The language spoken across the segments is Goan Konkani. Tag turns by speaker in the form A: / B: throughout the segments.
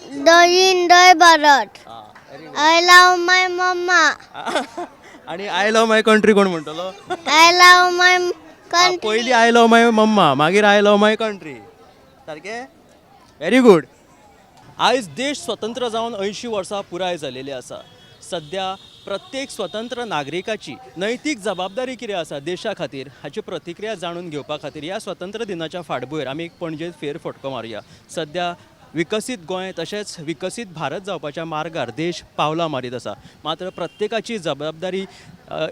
A: Jai Hind, Jai Bharat. I love my mamma.
B: आनी I love my country कोण म्हणटलो?
A: I love my country.
B: पयली I love my मम्मा, मागीर I love my country. सारकें? Very good. आयज देश स्वतंत्र जावन 80 वर्सां पुराय जालेली आसा. सद्या प्रत्येक स्वतंत्र नागरिकाची नैतीक जबाबदारी कितें आसा देशा खातीर, हाची प्रतिक्रिया जाणून घेवपा खातीर ह्या स्वतंत्र दिनाच्या फाटभुंयेर आमी एक पणजेंत फेरफटको मारुया. सद्या विकसीत गोंय तशेंच विकसीत भारत जावपाच्या मार्गार देश पावलां मारीत आसा. मात्र प्रत्येकाची जबाबदारी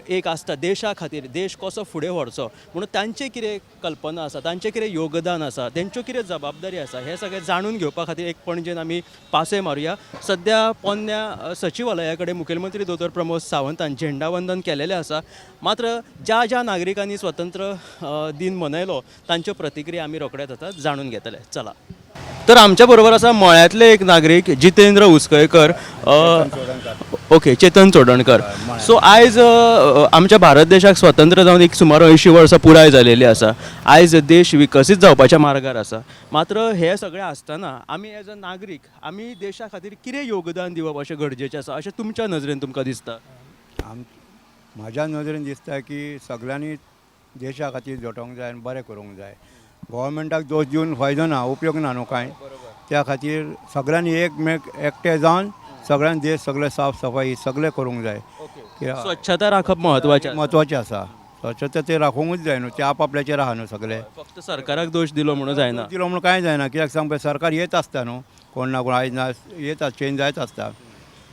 B: एक आसता देशा खातीर, देश कसो फुडें व्हरचो म्हणून तांचें कितें कल्पना आसा, तांचें कितें योगदान आसा, तेंच्यो कितें जबाबदारी आसा, हें सगळें जाणून घेवपा खातीर एक पणजेन आमी पासय मारुया. सद्या पोन्न्या सचिवालया कडेन मुखेलमंत्री दोतोर प्रमोद सावंतान झेंडावंदन केलेलें आसा. मात्र ज्या ज्या नागरिकांनी स्वतंत्र दिन मनयलो तांच्यो प्रतिक्रिया आमी रोखडेच आतां जाणून घेतले. चला तर, आमच्या बरोबर आसा मळ्यांतले एक नागरीक जितेंद्र उसकयकर. ओके, चेतन चोडणकर. सो आयज आमच्या भारत देशाक स्वतंत्र जावन एक सुमार 80 वर्सां पुराय जालेली आसा. आयज देश विकसीत जावपाच्या मार्गार आसा. मात्र हे सगळें आसतना आमी एज अ नागरीक आमी देशा खातीर कितें योगदान दिवप अशें गरजेचें आसा अशें तुमच्या नजरेन तुमकां दिसता?
C: म्हाज्या नदरेन दिसता की सगल्यांनी देशा खातीर झटोवंक जाय आनी बरें करूंक जाय. गोवोरमेंटाक दोश दिवन फायदो ना, उपयोग ना न्हू कांय. त्या खातीर सगळ्यांनी एकमेक एकटे जावन सगळ्यांनी देश सगळे साफ सफाई सगळें करूंक जाय कित्याक
B: स्वच्छता राखप म्हत्वाचें आसा.
C: म्हत्वाचें आसा. स्वच्छता ते राखोवंकूच जाय न्हू, ते आपआपल्याचेर आहा न्हू सगळे.
B: फक्त सरकाराक दोश दिलो म्हणून जायना.
C: दिलो म्हणून कांय जायना, कित्याक सांग पळय, सरकार येत आसता न्हू, कोण ना कोण आयज ना येता, चेंज जायत आसता.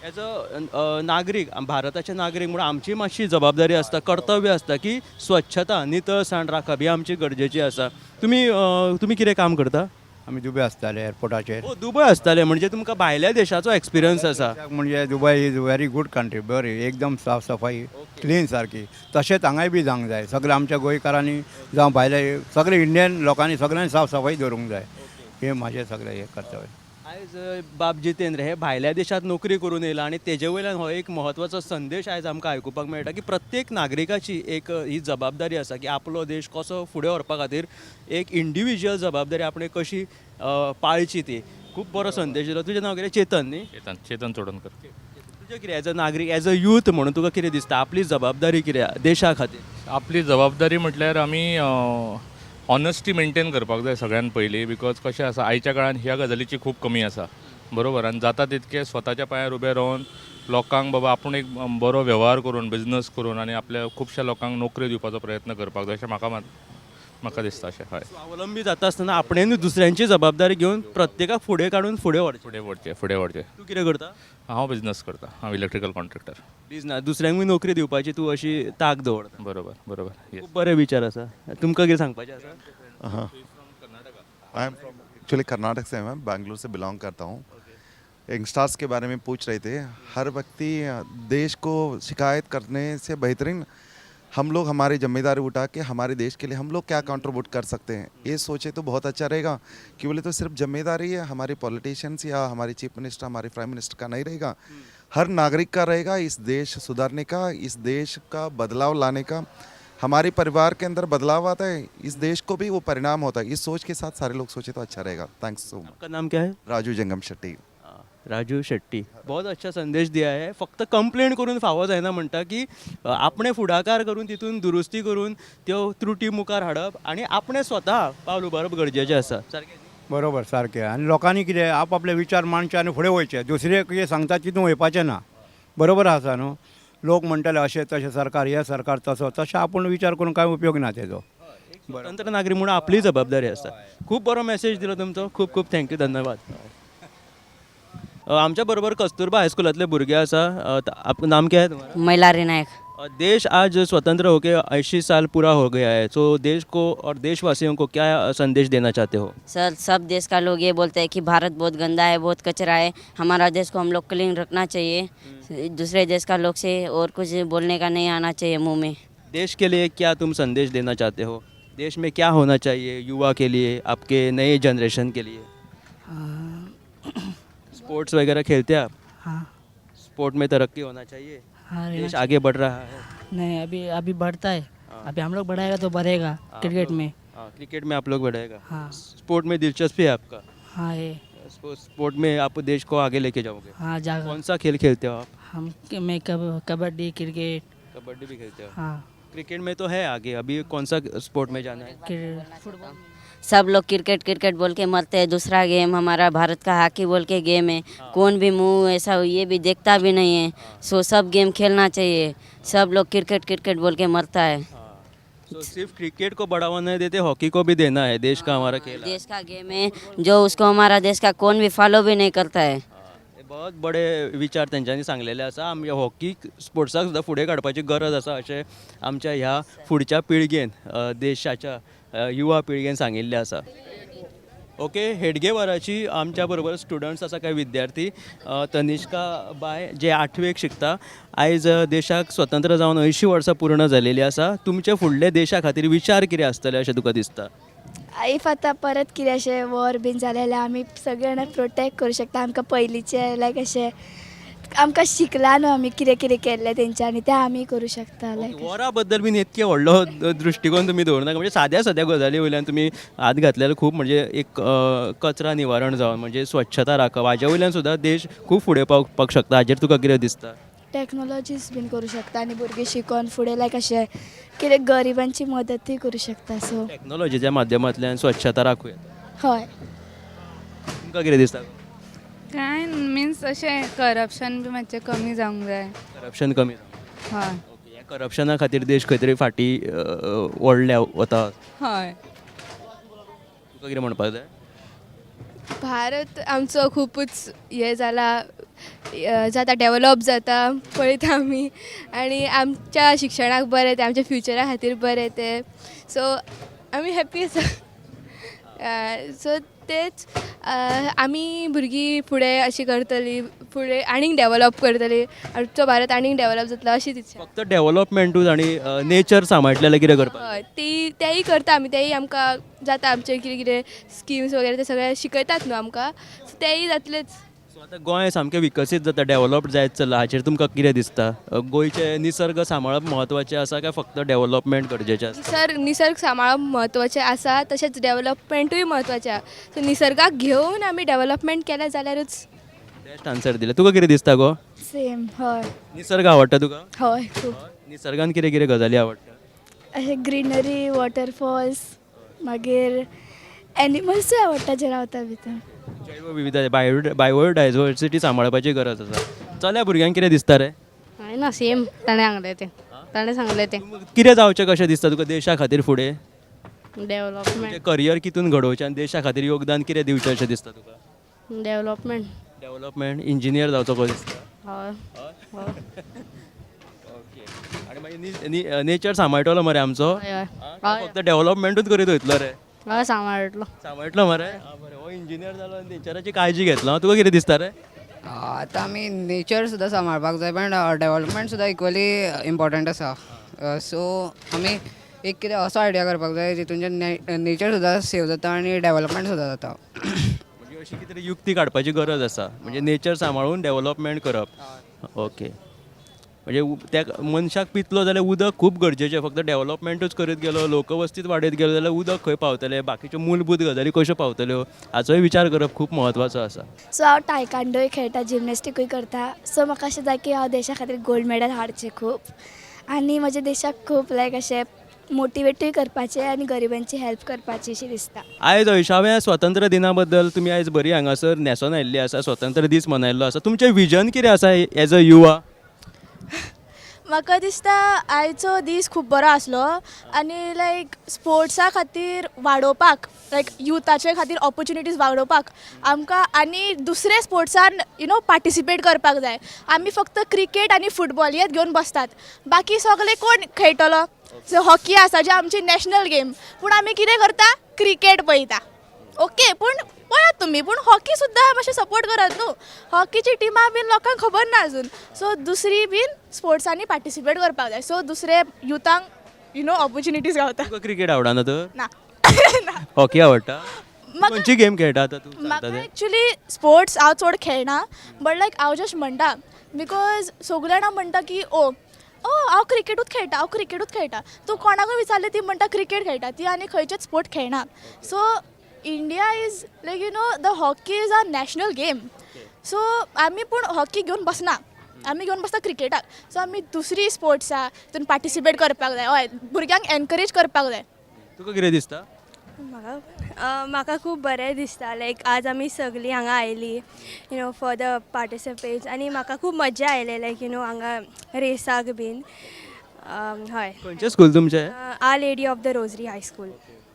B: एज अ नागरीक, भारताचे नागरीक म्हणून आमची मातशी जबाबदारी आसता, कर्तव्य आसता की स्वच्छता, नितळसाण राखप ही आमची गरजेची आसा. तुमी कितें काम करता?
C: आमी दुबय आसताले एअरपोर्टाचेर.
B: ओ, दुबय आसताले, म्हणजे तुमकां भायल्या देशाचो एक्सपिरियन्स आसा.
C: कित्याक म्हणजे Dubai is very good country. बरी एकदम साफ सफाई, क्लीन सारकी. तशेंच हांगाय बी जावंक जाय. सगळे आमच्या गोंयकारांनी जावं भायले सगळे इंडियन लोकांनी सगळ्यांनी साफ सफाई दवरूंक जाय. हें म्हाजें सगळें हें कर्तव्य.
B: आयज बाब जितेंद्र हे भायल्या देशांत नोकरी करून येयला आनी तेजे वयल्यान हो एक म्हत्वाचो संदेश आयज आमकां आयकुपाक मेळटा की प्रत्येक नागरिकाची एक ही जबाबदारी आसा की आपलो देश कसो फुडें व्हरपा खातीर एक इंडिविज्युअल जबाबदारी आपणें कशी पाळची ती. खूब बरो संदेश दिलो. तुजें नांव कितें? चेतन न्ही?
D: चेतन, चेतन चोडणकर.
B: तुजें कितें, एज अ नागरीक, एज अ यूथ म्हणून तुका कितें दिसता, आपली जबाबदारी कितें देशा खातीर?
D: आपली जबाबदारी म्हटल्यार आमी ऑनेस्टी मेंटेन करपाक जाय सगळ्यान पयलीं, because कशें आसा, आयच्या काळान ह्या गजालीची खूब कमी आसा, बरोबर? आनी जाता तितकें स्वताच्या पांयार उबें रावन लोकांक बाबा आपूण एक बरो वेव्हार करून, बिजनस करून आनी आपल्या खुबश्या लोकांक नोकऱ्यो दिवपाचो प्रयत्न करपाक जाय अशें म्हाका दिसता अशें, हय.
B: स्वावलंबी जाता आसतना आपणेनूय दुसऱ्यांची जबाबदारी घेवन प्रत्येकाक फुडें काडून फुडें व्हरचें.
D: फुडें व्हरचें, फुडें व्हरचें.
B: तूं कितें करता?
D: हांव बिजनस करता, हांव इलेक्ट्रिकल कॉन्ट्रॅक्टर.
B: बिजनस, दुसऱ्यांकूय नोकरी दिवपाची तूं अशी तांक दवरता.
D: बरोबर, येस.
B: खूब बरे विचार आसा. तुमकां कितें सांगपाचें आसा?
E: हाँ, I am from actually Karnataka से, मैं बैंगलोर से बिलोंग करता हूँ. यंगस्टर्स के बारे में पूछ रहे थे. हर व्यक्ति देश को शिकायत करने से बेहतरीन हम लोग हमारी जिम्मेदारी उठा के हमारे देश के लिए हम लोग क्या कंट्रीब्यूट कर सकते हैं, ये सोचे तो बहुत अच्छा रहेगा. कि बोले तो सिर्फ जिम्मेदारी है हमारे पॉलिटिशियंस या हमारे चीफ मिनिस्टर, हमारे प्राइम मिनिस्टर का नहीं रहेगा, हर नागरिक का रहेगा. इस देश सुधारने का, इस देश का बदलाव लाने का, हमारे परिवार के अंदर बदलाव आता है, इस देश को भी वो परिणाम होता है. इस सोच के साथ सारे लोग सोचे तो अच्छा रहेगा. Thanks so much.
B: आपका नाम क्या है?
E: राजू जंगम शेट्टी.
B: राजू शेट्टी. बहुत अच्छा संदेश दिया है. फक्त कंप्लेन करून फावो जायना म्हणटा की आपणें फुडाकार करून तितून दुरुस्ती करून त्यो त्रुटी मुखार हाडप आनी आपणें स्वता पावल उबारप गरजेचें आसा. सारकें न्ही?
C: बरोबर, सारकें. आनी लोकांनी कितें आपआपले विचार मांडचे आनी फुडें वयचे, दुसरे कितें सांगता तितून वयपाचें ना. बरोबर आसा न्हू? लोक म्हणटाले अशें तशें सरकार, हें सरकार तसो तशें, आपूण विचार करून कांय उपयोग ना तेजो.
B: स्वतंत्र नागरीक म्हणून आपली जबाबदारी आसा. खूब बरो मेसेज दिलो तुमचो. खूब खूब thank you, धन्यवाद. आमच्या बरोबर कस्तुरबा हायस्कुलातले भुरगे आसा. आपका नाम क्या है तुम्हारा?
F: मयलारी नायक.
B: देश आज स्वतंत्र होके 80 साल पूरा हो गया है, तो देश को और देशवासियों को क्या संदेश देना चाहते हो?
F: सर, सब देश का लोग ये बोलते हैं कि भारत बहुत गंदा है, बहुत कचरा है. हमारा देश को हम लोग क्लीन रखना चाहिए. दूसरे देश का लोग से और कुछ बोलने का नहीं आना चाहिए मुंह में.
B: देश के लिए क्या तुम संदेश देना चाहते हो? देश में क्या होना चाहिए युवा के लिए, आपके नए जनरेशन के लिए? स्पोर्ट्स वगैरह खेलते हैं आप?
G: हाँ.
B: स्पोर्ट में तरक्की होना चाहिए?
G: हाँ.
B: देश आगे बढ़ रहा है?
G: नहीं, अभी अभी बढ़ता है. अभी हम लोग बढ़ाएगा तो बढ़ेगा क्रिकेट में.
B: हाँ, क्रिकेट में आप लोग बढ़ेगा.
G: हाँ.
B: स्पोर्ट में दिलचस्पी है आपका?
G: हाँ, ये.
B: स्पोर्ट में आप देश को आगे लेके जाओगे?
G: हाँ, जा।
B: कौन सा खेल खेलते हो आप?
G: हम, मैं कबड्डी, क्रिकेट।
B: कबड्डी भी खेलते हो?
G: हाँ।
B: क्रिकेट में तो है आगे, अभी कौन सा स्पोर्ट में जाना है?
G: फुटबॉल।
F: सब लोग क्रिकेट क्रिकेट बोल के मरते हैं। दूसरा गेम हमारा भारत का हॉकी बोल के गेम है, कौन भी मुंह ऐसा ये भी देखता भी नहीं है। सो सब गेम खेलना चाहिए। सब लोग क्रिकेट क्रिकेट बोल के मरता है।
B: तो सिर्फ क्रिकेट को बढ़ावा नहीं देते, हॉकी को भी देना है। देश का हमारा खेल है।
F: देश का गेम है जो, उसको हमारा देश का कौन भी फॉलो भी नहीं करता है।
B: हे बहुत बडे विचार तेंच्यांनी सांगलेले आसा। आमच्या हॉकी स्पोर्ट्साक सुद्दां फुडें काडपाची गरज आसा अशें आमच्या ह्या फुडच्या पिळगेन, देशाच्या युवा पिळगेन सांगिल्लें आसा। ओके, हेडगेवाराची आमच्या बरोबर स्टुडंट्स आसा, कांय विद्यार्थी। तनिष्का बाय जे आठवेक शिकता। आयज देशाक स्वतंत्र जावन 80 वर्सां पूर्ण जालेली आसा। तुमचे फुडले देशा खातीर विचार कितें आसतले अशें तुका दिसता?
H: If आतां परत कितें अशें वॉर बीन जालें जाल्यार आमी सगळे जाणां प्रोटेक्ट करूं शकता। आमकां पयलींचे लायक अशें आमकां शिकलां न्हू आमी, कितें कितें केल्लें तेंच्यांनी, तें आमी करूं शकता लायक।
B: वॉरा बद्दल बीन इतके व्हडलो दृश्टिकोन तुमी दवरनाका। म्हणजे साद्या साद्या गजाली वयल्यान तुमी हात घातल्यार खूब, म्हणजे एक कचरा निवारण जावन, म्हणजे स्वच्छता राखप, हाज्या वयल्यान सुद्दां देश खूब फुडें पावपाक शकता। हाजेर तुका कितें दिसता?
H: टॅक्नोलॉजीस बीन करूं शकता आनी भुरगीं शिकोन फुडें लायक अशें कितें गरिबांची मदतूय करूं शकता, सो।
B: टॅक्नोलॉजीच्या माध्यमांतल्यान स्वच्छता राखूं येता?
H: हय।
B: तुमकां कितें दिसता?
I: कांय मिन्स अशें करप्शन बी मातशें कमी जावंक जाय।
B: करप्शन कमी जावंक?
I: हय।
B: ओके, ह्या करप्शना खातीर देश खंय तरी फाटीं ओडल्या वता?
I: हय।
B: तुका कितें म्हणपाक जाय?
I: भारत आमचो खुबूच हें जाला, जाता, डेवलप जाता पळयता आमी आनी आमच्या शिक्षणाक बरें तें, आमच्या फ्युचरा खातीर बरें तें, सो आमी हॅप्पी आसा। सो तेच आमी भुरगीं फुडें अशी करतली, फुडें आनीक डेवलप करतली, आमचो भारत आनीक डेवलप जातलो अशीच इच्छा।
B: फक्त डेवलपमेंटूच आनी नेचर सांबाळटले जाल्यार कितें करपाक?
I: हय, ती तेंय करता आमी, तेंय आमकां जाता। आमचे कितें कितें स्किम्स वगैरे ते सगळे शिकयतात न्हू आमकां, सो तेंय जातलेच।
B: सो आतां गोंय सामकें विकसीत जाता, डेवलप जायत चल्ला, हाचेर तुमकां कितें दिसता? गोंयचें निसर्ग सांबाळप म्हत्वाचें आसा काय फक्त डेवलपमेंट गरजेचें आसा?
I: निसर्ग सांबाळप म्हत्वाचें आसा, तशेंच डेवलपमेंटूय म्हत्वाचें आसा। सो निसर्गाक घेवन आमी डेवलपमेंट केलें जाल्यारूच।
B: बेस्ट आन्सर दिलें। तुका कितें दिसता गो?
H: सेम, हय।
B: निसर्ग आवडटा तुका?
H: हय, खूब।
B: निसर्गान कितें कितें गजाली आवडटा?
H: अशें ग्रिनरी, वॉटरफॉल्स, मागीर एनिमल्सूय आवडटा जे रावता भितर।
B: जैव विविधता, बायोडायवर्सिटी सांबाळपाची गरज आसा। चल्या भुरग्यांक कितें दिसता रे?
J: हांवें ना, सेम ताणें सांगलें तें, ताणें सांगलें तें।
B: कितें जावचें कशें दिसता तुका देशा खातीर फुडें?
J: डेवलपमेंट।
B: तुजें करियर कितून घडोवचें आनी देशा खातीर योगदान कितें दिवचें अशें दिसता तुका?
J: डेवलपमेंट।
B: डेवलपमेंट, इंजिनियर जावचो कसो दिसता?
J: हय।
B: ओके, आनी मागीर नेचर सांबाळटलो मरे आमचो?
J: हय हय।
B: आं, फक्त डेवलपमेंटूच करीत वयतलो रे?
J: हय, सांबाळटलो।
B: सांबाळटलो मरे? आं, बरें, हो इंजिनियर जालो आनी नेचराची काळजी घेतलो। तुका कितें दिसता रे?
K: आतां आमी नेचर सुद्दां सांबाळपाक जाय, पण डेवलपमेंट सुद्दां इक्वली इम्पॉर्टंट आसा। सो आमी एक कितें असो आयडिया करपाक जाय जितून नेचर सुद्दां सेव जाता आनी डेवलपमेंट सुद्दां जाता।
B: म्हणजे अशी कितें तरी युक्ती काडपाची गरज आसा, म्हणजे नेचर सांबाळून डेवलपमेंट करप। ओके, म्हणजे त्या मनशाक पितलो जाल्यार उदक खूब गरजेचें। फक्त डेवलपमेंटूच करीत गेलो, लोकवस्तीच वाडयत गेलो जाल्यार उदक खंय पावतलें, बाकीच्यो मूलभूत गजाली कश्यो पावतल्यो, हाचोय विचार करप खूब म्हत्वाचो आसा।
H: सो हांव टायकांडोय खेळटा, जिमनॅस्टिकूय करता। सो म्हाका अशें जाय की हांव देशा खातीर गोल्ड मेडल हाडचें खूब आनी म्हज्या देशाक खूब लायक अशें मोटिवेटूय करपाचें आनी गरिबांची हेल्प करपाची अशी दिसता।
B: आयज 80व्या स्वतंत्र दिना बद्दल तुमी आयज बरी हांगासर न्हेसोन आयिल्ली आसा, स्वतंत्र दीस मनयल्लो आसा। तुमचें विजन कितें आसा एज अ युवा?
I: म्हाका दिसता आयचो दीस खूब बरो आसलो आनी लायक स्पोर्ट्सा खातीर वाडोवपाक, लायक युथाचे खातीर ऑपॉर्च्युनिटीज वाडोवपाक आमकां आनी दुसरे स्पोर्ट्सान पार्टिसिपेट करपाक जाय। आमी फक्त क्रिकेट आनी फुटबॉल हेच घेवन बसतात, बाकी सगळे कोण खेळटलो? सो हॉकी आसा जे आमची नॅशनल गेम, पूण आमी कितें करता? क्रिकेट पळयता। ओके, पूण पळयात तुमी, पूण हॉकी सुद्दां मातशें सपोर्ट करात न्हू। हॉकीची टिमां बीन लोकांक खबर ना अजून। सो दुसरी बीन स्पोर्ट्सांनी पार्टिसिपेट करपाक जाय, सो दुसरे युथांक ऑपॉर्च्युनिटीज गावता।
B: तुका क्रिकेट आवडना तर?
I: ना।
B: हॉकी आवडटा?
I: म्हाका
B: खंयची गेम खेळटा आतां तूं सांगता
I: म्हाका
B: तें?
I: एक्चुली स्पोर्ट्स हांव चड खेळना, बट लायक हांव जस्ट म्हणटा because सगळे जाणां म्हणटा की ओ ओ हांव क्रिकेटूच खेळटा, हांव क्रिकेटूच खेळटा। तूं कोणाकूय विचारलें, ती म्हणटा क्रिकेट खेळटा ती आनी खंयचेच स्पोर्ट खेळना। So India is like the hockey is our national game. So आमी पूण हॉकी घेवन बसना, आमी घेवन बसता क्रिकेटाक. सो आमी दुसरी स्पोर्ट्स आहा तितून पार्टिसिपेट करपाक जाय, हय, भुरग्यांक एनकरेज करपाक जाय.
B: तुका कितें दिसता?
L: म्हाका म्हाका खूब बरें दिसता, लायक आज आमी सगळीं हांगा आयलीं for the participants आनी म्हाका खूब मज्जा आयली, लायक you know हांगा रेसाक बीन, हय.
B: खंयचें स्कूल तुमचें?
L: Our Lady of the Rosary High School.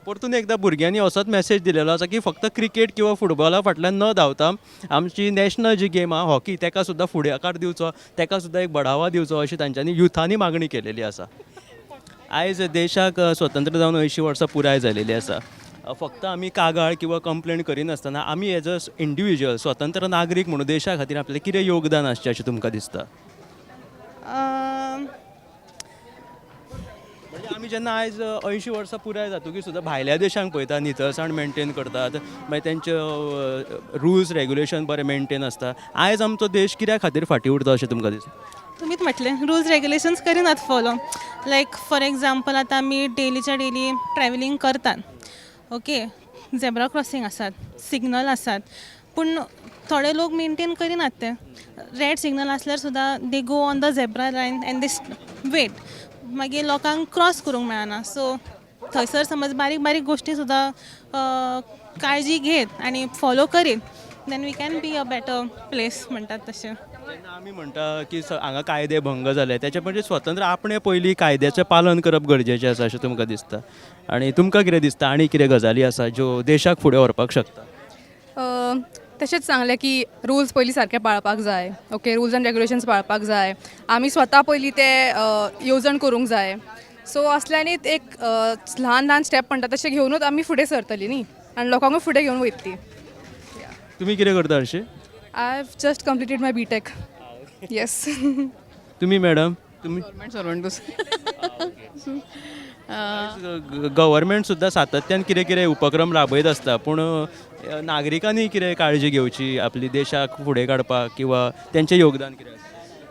B: परतून एकदां भुरग्यांनी असोच मॅसेज दिलेलो आसा की फक्त क्रिकेट किंवा फुटबॉला फाटल्यान न धांवता आमची नॅशनल जी गेम आहा हॉकी, तेका सुद्दां फुडाकार दिवचो, तेका सुद्दां एक बढावा दिवचो, अशी तांच्यांनी युथांनी मागणी केलेली आसा. आयज देशाक स्वतंत्र जावन 80 वर्सां पुराय जालेली आसा. फक्त आमी कागाळ किंवा कंप्लेन करिनासतना आमी एज अ इंडिविज्युअल स्वतंत्र नागरीक म्हणून देशा खातीर आपलें कितें योगदान आसचें अशें तुमकां दिसता? म्हणजे आमी जेन्ना आयज 80 वर्सां पुराय जातकीर सुद्दां भायल्या देशांक पळयता, नितळसाण मेंटेन करतात, मागीर तेंचे रुल्स रेगुलेशन बरें मेंटेन आसता. आयज आमचो देश कित्या खातीर फाटीं उरता अशें तुमकां दिसता?
M: तुमीच म्हटलें, रुल्स रेगुलेशन्स करिनात फॉलो. लायक फॉर एग्जाम्पल, आतां आमी डेलीच्या डेली ट्रॅवलिंग करतात, ओके, झेब्रा क्रॉसींग आसात, सिग्नल आसात, पूण थोडे लोक मेंटेन करिनात ते. रेड सिग्नल आसल्यार सुद्दां they go on the zebra line and they wait. मागीर लोकांक क्रॉस करूंक मेळना. सो थंयसर समज बारीक बारीक गोश्टी सुद्दां काळजी घेत आनी फॉलो करीत, then we can be a better place म्हणटात तशें.
B: जेन्ना आमी म्हणटा की हांगा कायदे भंग जाले, तेचे म्हणजे स्वतंत्र आपणें पयलीं कायद्याचें पालन करप गरजेचें आसा अशें तुमकां दिसता? आनी तुमकां कितें दिसता, आनी कितें गजाली आसा ज्यो देशाक फुडें व्हरपाक शकता?
J: तशेंच सांगलें की रुल्स पयलीं सारके पाळपाक जाय, ओके, रुल्स एंड रेगुलेशन्स पाळपाक जाय. आमी स्वता पयलीं ते येवजण करूंक जाय. सो असल्यांनीच एक ल्हान ल्हान स्टेप म्हणटा तशें घेवनूच आमी फुडें सरतली न्ही आनी लोकांकूय फुडें घेवन वयतली.
B: तुमी कितें करता हरशीं?
J: I have just completed my B.Tech, yes.
B: तुमी मॅडम, तुमी?
K: गव्हर्मेंट सर्वंटूच.
B: गव्हर्मेंट सुद्दां सातत्यान कितें कितें उपक्रम राबयत आसता, पूण नागरिकांनी कितें काळजी घेवची आपली देशाक फुडें काडपाक किंवा तेंचें योगदान कितें आसा?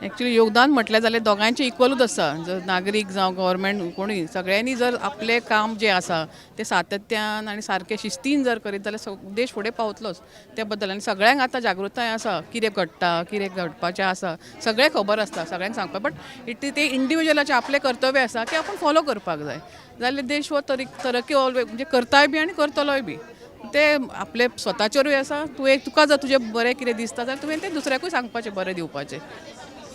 K: एक्चुली योगदान म्हटलें जाल्यार दोगांयचें इक्वलूच आसा. जर नागरीक जावं गव्हर्मेंट, कोणूय, सगळ्यांनी जर आपलें काम जें आसा तें सातत्यान आनी सारकें शिस्तीन जर करीत जाल्यार देश फुडें पावतलोच त्या बद्दल. आनी सगळ्यांक आतां जागृताय आसा, कितें घडटा, कितें घडपाचें आसा, सगळें खबर आसता, सगळ्यांक सांगपाक. बट it तें इंडिविज्युअलाचें आपलें कर्तव्य आसा की आपूण फॉलो करपाक जाय, जाल्यार देश हो तरक्की ऑलवे म्हणजे करताय बी आनी करतलोय बी. ते आपले स्वताचेरूय आसा. तुवें तुका जर तुजें बरें कितें दिसता जाल्यार तुवें तें दुसऱ्याकूय सांगपाचें, बरें दिवपाचें.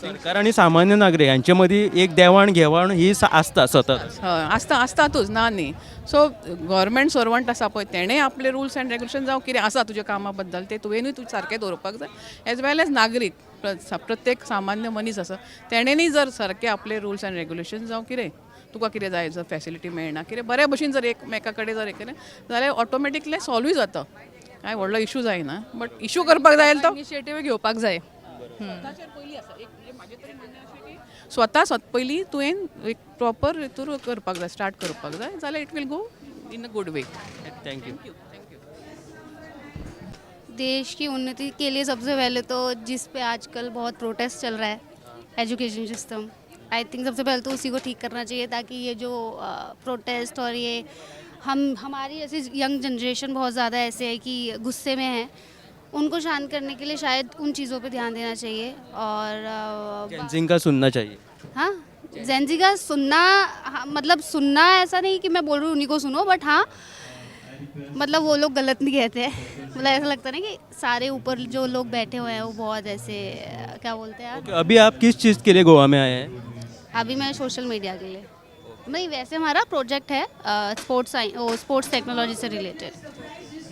B: सरकार आनी सामान्य नागरीक हांचे मदीं एक देवाण घेवाण ही आसता सतत.
K: हय, आसता, आसतातूच, ना न्ही. सो गव्हर्मेंट सर्वंट आसा पळय, तेणें आपले रुल्स एंड रेगुलेशन जावं कितें आसा तुज्या कामा बद्दल, ते तुवेंनूय तूं सारकें दवरपाक जाय. एज वेल एज नागरीक, प्रत्येक सामान्य मनीस आसा, तेणेंय जर सारके आपले रुल्स एंड रेगुलेशन जावं कितें, तुका कितें जाय, जर फॅसिलिटी मेळना कितें, बरे भशेन जर एकमेका कडेन जर हें केलें जाल्यार ऑटोमॅटिकली सॉल्वूय जाता. कांय व्हडलो इशू जायना, बट इशू करपाक जाय तो
J: इनिशिएटीव घेवपाक जाय.
K: स्वताचेर पयलीं आसा एक, म्हणजे म्हाजें तरी म्हणणें अशें की स्वता स्वता पयलीं तुवें एक प्रॉपर हितूर करपाक जाय, स्टार्ट करपाक जाय, जाल्यार it will go in a good way.
B: Thank you.
K: Thank you.
J: देश की उन्नति के लिए सबसे पहले तो जिस पे आजकल बहुत प्रोटेस्ट चल रहा है, एजुकेशन सिस्टम, I think सबसे पहले तो उसी को ठीक करना चाहिए, ताकि ये जो प्रोटेस्ट और ये हम हमारी ऐसी यंग जनरेशन बहुत ज़्यादा ऐसे है कि गुस्से में है, उनको शांत करने के लिए शायद उन चीज़ों पे ध्यान देना चाहिए और
B: जेनजी का सुनना चाहिए.
J: हाँ, जेनजी का सुनना, हाँ, मतलब सुनना ऐसा नहीं कि मैं बोल रही हूँ उन्हीं को सुनो, बट हाँ, मतलब वो लोग गलत नहीं कहते हैं. मतलब ऐसा लगता है ना कि सारे ऊपर जो लोग बैठे हुए हैं वो बहुत ऐसे क्या बोलते हैं यार.
B: Okay, अभी आप किस चीज़ के लिए गोवा में आए हैं?
J: अभी मैं सोशल मीडिया के लिए नहीं, वैसे हमारा प्रोजेक्ट है स्पोर्ट्स स्पोर्ट्स टेक्नोलॉजी से रिलेटेड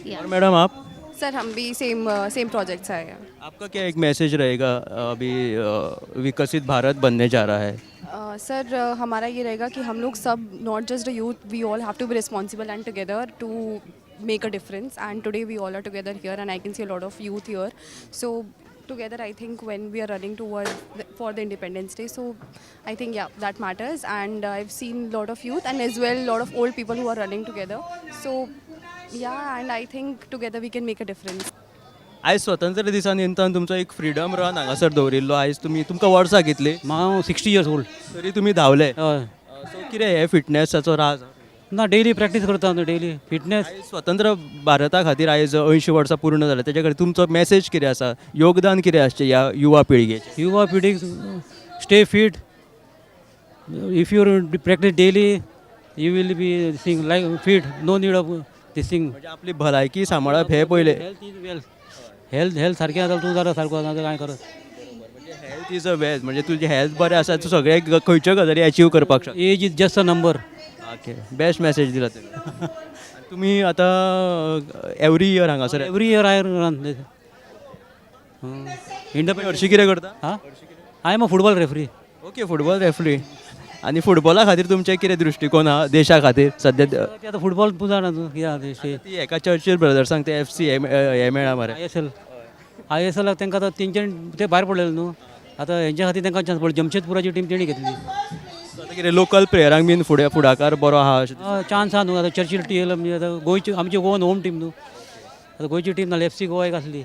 J: या.
B: और मैडम आप?
N: सर, हम भी सेम सेम प्रोजेक्ट से आए हैं.
B: आपका क्या एक मैसेज रहेगा? अभी विकसित भारत बनने जा रहा है.
N: सर, हमारा ये रहेगा कि हम लोग सब, not just the youth, we all have to be responsible and together to make a difference, and today we all are together here and I can see a lot of youth here. So together, I think when we are running for the Independence Day, so I think, yeah, that matters. And I've seen a lot of youth and as well a lot of old people who are running together, so yeah, and I think together we can make a difference.
B: आयज स्वतंत्र दिसा निमतान तुमचो एक फ्रिडम रन हांगासर दवरिल्लो. आयज तुमी, तुमकां वर्सां कितली?
O: हांव 60 इयर्स ओल्ड.
B: तरी तुमी धांवले.
O: हय.
B: सो कितें हे फिटनेसाचो राज?
O: ना, डेली प्रॅक्टीस करता न्हू, डेली फिटनेस.
B: स्वतंत्र भारता खातीर आयज 80 वर्सां पूर्ण जालें, तेच्या खातीर तुमचो मॅसेज कितें आसा? योगदान कितें आसचें ह्या युवा पिळगेचें?
O: युवा पिढीक, stay fit. If you practice daily, you will be thing like fit, no need of this thing.
B: म्हणजे आपली भलायकी सांबाळप हें पयलें.
O: Health is wealth. Health health सारकें आसा तूं जाल्यार सारको, ना जाल्यार कांय करत.
B: Health is a wealth, म्हणजे तुजें हेल्थ बरें आसा, तूं सगळें खंयच्यो गजाली अचीव करपाक शकता.
O: Age is just a number.
B: Okay, best message दिला तुमी. तुमी आतां एवरी इयर हांगासर?
O: Every year I run.
B: तुम्ही हरशीं कितें करता?
O: हां, I am a football referee.
B: Okay, football referee. आनी फुटबॉला खातीर तुमचें कितें दृश्टिकोन आहा देशा खातीर सद्या?
O: आतां फुटबॉल तूं जाणा तूं कितें आहा ते.
B: ती हेका चर्चील ब्रदर्सांक ते एफ सी हें मेळ्ळा मरे.
O: आयएसएल, आयएसएलाक तांकां आतां तेंच्यान ते भायर पडलेले न्हू, आतां हेंच्या खातीर तांकां चान्स पडलो. जमशेदपुराची टीम तेणी घेतली.
B: आतां कितें लोकल प्लेयरांक बीन फुडें फुडाकार बरो आहा अशें दिसता?
O: चान्स आहा न्हू. आतां चर्चील टी एल म्हणजे आतां गोंयची, आमची गोवन होम टीम न्हू. आतां गोंयची टीम नाल्यार एफसी गोवा एक आसली.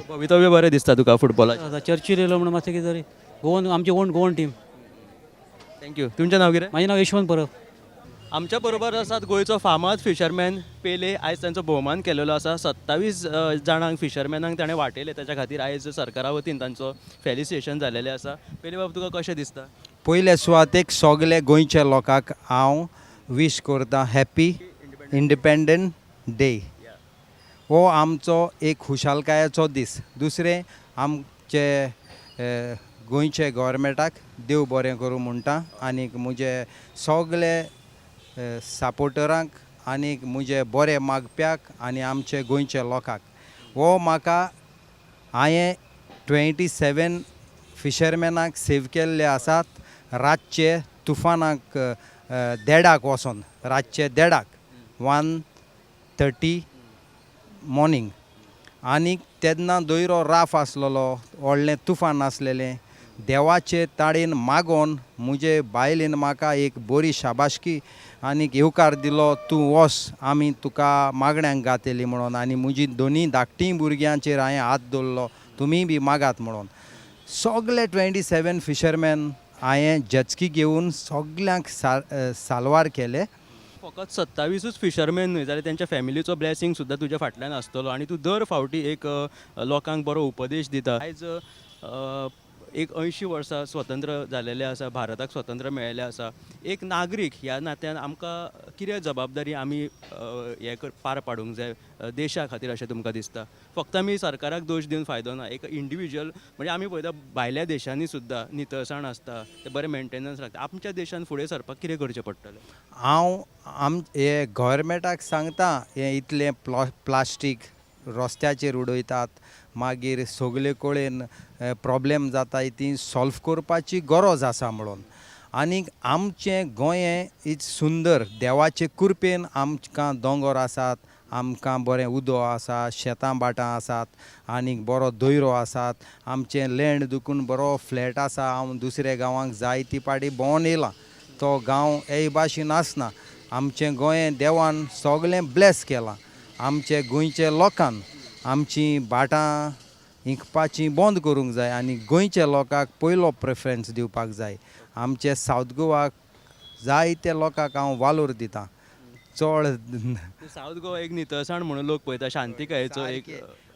B: भवितव्य बरें दिसता तुका फुटबॉलाचें?
O: आतां चर्चील येयलो म्हणून मातशें कितें तरी गोवन, आमची own Goan team.
B: Thank you. तुमचें नांव कितें?
O: म्हाजें नांव यशवंत परब.
B: आमच्या बरोबर आसात गोंयचो फामाद फिशरमॅन पेले. आयज तांचो भोवमान केलेलो आसा. 27 जाणांक, फिशरमॅनांक ताणें वाटयले, ताच्या खातीर आयज सरकारा वतीन तांचो फेलिसिटेशन जालेलें आसा. पेले बाब, तुका कशें दिसता?
P: पयले सुवातेक सगळे गोंयच्या लोकांक हांव वीश करता हॅपी इंडिपेंडंट डे. हो आमचो एक खुशालकायेचो दीस. दुसरें, आमचे गोंयचे गोवोरमेंटाक देव बरें करूं म्हणटा आनीक म्हजे सगळे सपोर्टरांक आनीक म्हजे बरे मागप्याक आनी आमचे गोंयच्या लोकांक. हो म्हाका हांवें 27 फिशरमॅनाक सेव केल्ले आसात रातचे तुफानाक देडाक वचोन, रातचे देडाक, 1:30 मॉर्निंग. आनीक तेन्ना दयरो राफ आसलेलो, व्हडलें तुफान आसलेलें. देवाचे ताळेन मागोन म्हजे बायलेन म्हाका एक बरी शाबासकी आनीक येवकार दिलो, तूं वच, आमी तुका मागण्यांक घातली म्हणून. आनी म्हजी दोनी धाकटी भुरग्यांचेर हांवें हात दवरलो, तुमी बी मागात म्हणून. सगळे 27 फिशरमॅन हांवें जेटस्की घेवन सगल्यांक साल्वार केले.
B: फकत 27ूच फिशरमॅन न्हय जाल्यार तेंच्या फॅमिलीचो ब्लेसिंग सुद्दां तुज्या फाटल्यान आसतलो आनी तूं दर फावटी एक लोकांक बरो उपदेश दिता. आयज एक 80 वर्सां स्वतंत्र जालेलें आसा, भारताक स्वतंत्र मेळिल्लें आसा. एक नागरीक ह्या नात्यान आमकां कितें जबाबदारी आमी हें पार पाडूंक जाय देशा खातीर अशें तुमकां दिसता? फक्त आमी सरकाराक दोश दिवन फायदो ना. एक इंडिविज्युअल म्हणजे आमी पळयता भायल्या देशांनी सुद्दां नितळसाण आसता, ते बरें मेंटेनन्स राखता. आमच्या देशान फुडें सरपाक कितें करचें पडटलें?
P: हांव हे गोवोरमेंटाक सांगता, हें इतलें प्लास्टीक रस्त्याचेर उडयतात, मागीर सगले कडेन प्रॉब्लेम जाताय, ती सॉल्व करपाची गरज आसा म्हणून. आनीक आमचें गोंय is सुंदर, देवाचे कृपेन आमकां दोंगोर आसात, आमकां बरें उदक आसा, शेतां भाटां आसात आनीक बरो दयरो आसात. आमचें लँड दुकून बरो फ्लॅट आसा. हांव दुसऱ्या गांवांक जायती पाटी भोंवन येयलां, तो गांव हे भाशेन आसना. आमचें गोंय देवान सगळें ब्लेस केलां. आमचे गोंयचे लोकान आमची भाटां इंकपाची बंद करूंक जाय आनी गोंयच्या लोकांक पयलो प्रेफरन्स दिवपाक जाय. आमचे सावथ गोवाक जायते लोकांक हांव वालोर दितां चड.
B: सावथ गोवा एक नितळसाण म्हणून लोक पळयता, शांतिकायेचो एक.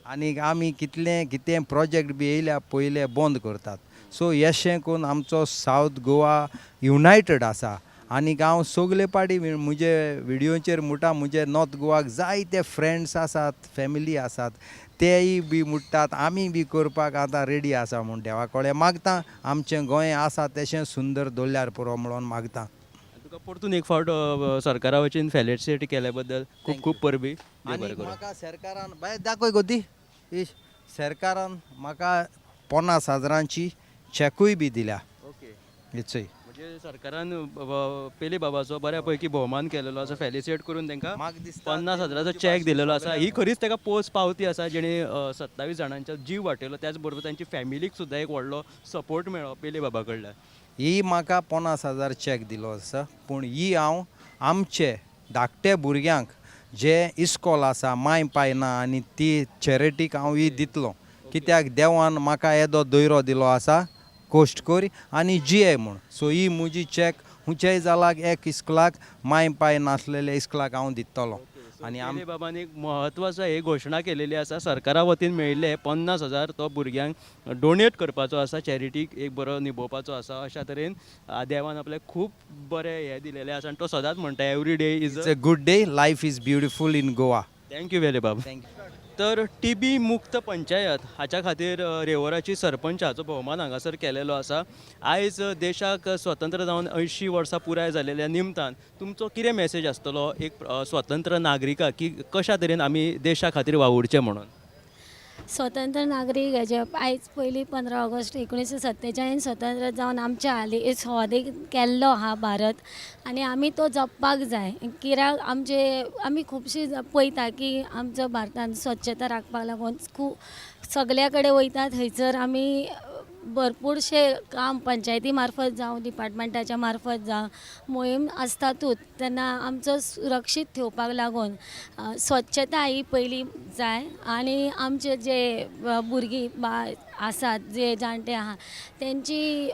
P: आनीक आमी कितलें कितें प्रोजेक्ट बी येयल्या पयले बंद करतात. सो एशें करून आमचो सावथ गोवा युनायटेड आसा. आनीक हांव सगले पाटी म्हजे विडियोचेर म्हणटा, म्हजे नॉर्थ गोवाक जायते फ्रेंड्स आसात, फॅमिली आसात, तेय बी म्हणटात आमी बी करपाक आतां रेडी आसा म्हूण. देवा कडेन मागता आमचें गोंय आसा तशें सुंदर दवरल्यार पुरो म्हणून मागता.
B: तुका परतून एक फावट सरकारा वतीन फेलिसिटेट केल्या बद्दल खूब खूब परबीं.
P: आनी म्हाका सरकारान बाय दाखय गो ती सरकारान म्हाका 50,000 चॅकूय बी दिल्या.
B: ओके,
P: इचय
B: म्हणजे सरकारान पेले बाबाचो बऱ्या पैकी भोवमान केलेलो आसा, फेलिसिटेट करून तांकां 50,000 चॅक दिलेलो आसा. ही खरीच ताका पोच पावती आसा जेणे 27 जाणांचो जीव वाटयलो, त्याच बरोबर तांची फॅमिलीक सुद्दां एक व्हडलो सपोर्ट मेळ्ळो पेले बाबा कडल्यान.
P: ही म्हाका 50,000 चॅक दिलो आसा, पूण ही हांव आमचे धाकटे भुरग्यांक जे इस्कॉल आसा, माय पाय ना, आनी ती चॅरिटीक हांव ही दितलो. कित्याक देवान म्हाका येदो दयरो दिलो आसा, कोश्ट कर आनी जिये म्हूण. सो ही म्हजी चॅक हुंच्याय जालाक एक इस्कुलाक माय पाय नासलेले इस्कुलाक हांव दितलो. आनी आम
B: केले बाबान एक म्हत्वाचो हे घोशणा केलेली आसा. सरकारा वतीन मेळिल्ले 50,000 तो भुरग्यांक डोनेट करपाचो आसा, चॅरिटीक एक बरो निभोवपाचो आसा. अशा तरेन देवान आपल्याक खूब बरें हें दिलेलें आसा आनी तो सदांच म्हणटा every day is
P: a good day, life is beautiful in Goa.
B: Thank you Vele बाब. तर टीबी मुक्त पंचायत हाच्या खातीर रेवोराची सरपंच हाचो भोवमान हांगासर केलेलो आसा. आयज देशाक स्वतंत्र जावन 80 वर्सां पुराय जालेल्या निमतान तुमचो कितें मॅसेज आसतलो एक स्वतंत्र नागरिकाक की कशा तरेन आमी देशा खातीर वावुरचें म्हणून?
J: स्वतंत्र नागरीक हेजे आयज पयलीं 15 ऑगस्ट 1947 स्वतंत्र जावन आमच्या हाली स्वादीन केल्लो आहा भारत आनी आमी तो जपपाक जाय. कित्याक आमचे आमी खुबशी पळयता की आमचो भारतान स्वच्छता राखपाक लागून खूब सगल्या कडेन वयता थंयसर आमी भरपूरशे काम पंचायती मार्फत जावं डिपार्टमेंटाच्या मार्फत जावं मोहीम आसतातूच. तेन्ना आमचो सुरक्षीत ठेवपाक लागून स्वच्छता ही पयली जाय आनी आमचे जे भुरगीं आसात जे जाणटे आहा तेंची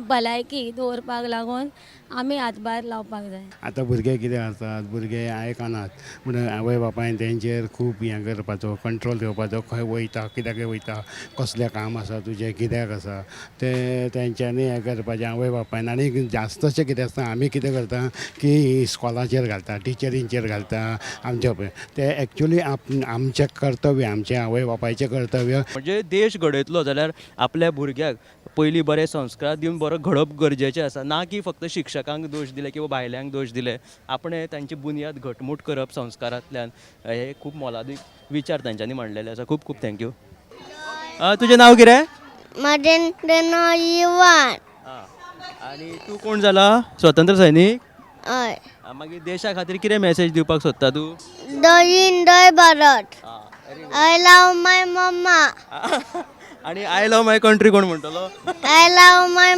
J: भलायकी दवरपाक लागून आमी हातभार लावपाक जाय.
Q: आतां भुरगे कितें आसतात, भुरगे आयकनात म्हणून आवय बापायन तेंचेर खूब हें करपाचो, कंट्रोल घेवपाचो, खंय वयता, कित्याक वयता, कसलें काम आसा तुजें, कित्याक आसा तें तेंच्यांनी हें करपाचें आवय बापायन. आनी जास्तशें कितें आसता, आमी कितें करता की इस्कॉलाचेर घालता, टिचरींचेर घालता आमच्या ते एक्चुली आमचें कर्तव्य, आमचें आवय बापायचें कर्तव्य.
B: म्हणजे देश घडयतलो जाल्यार आपल्या भुरग्याक पयलीं बरे संस्कार दिवन बरो घडप गरजेचें आसा, ना की फक्त शिक्षकांक दोश दिले किंवा भायल्यांक दोश दिले. आपणें तांची बुन्याद घटमूट करप संस्कारांतल्यान हे खूब मोलादीक विचार तांच्यांनी मांडलेले आसा. खूब खूब thank you. तुजें नांव कितें?
A: म्हजें नांव इवान.
B: आनी तूं कोण जाला? स्वतंत्र सैनीक?
A: हय.
B: मागीर देशा खातीर कितें मॅसेज दिवपाक सोदता तूं?
A: जय हिंद, जय Bharat. I love my mamma.
B: आनी I love my country कोण म्हणटलो?
A: I love my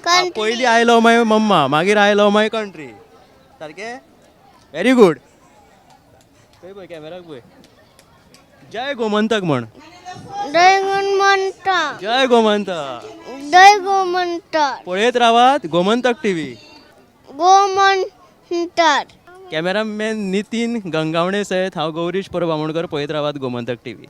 A: country.
B: पयली I love my मम्मा, मागीर I love my country. सारकें? Very good. पळय पळय कॅमेराक पळय. जय गोमंतक म्हण.
A: जय गोमंतक.
B: जय गोमंतक.
A: जय गोमंतक.
B: पळयत रावात गोमंतक टीव्ही.
A: गोमंतक.
B: कॅमेरामॅन नितीन गंगावणे सयत हांव गौरीश परब आमोणकर. पळयत रावात गोमंतक टीव्ही.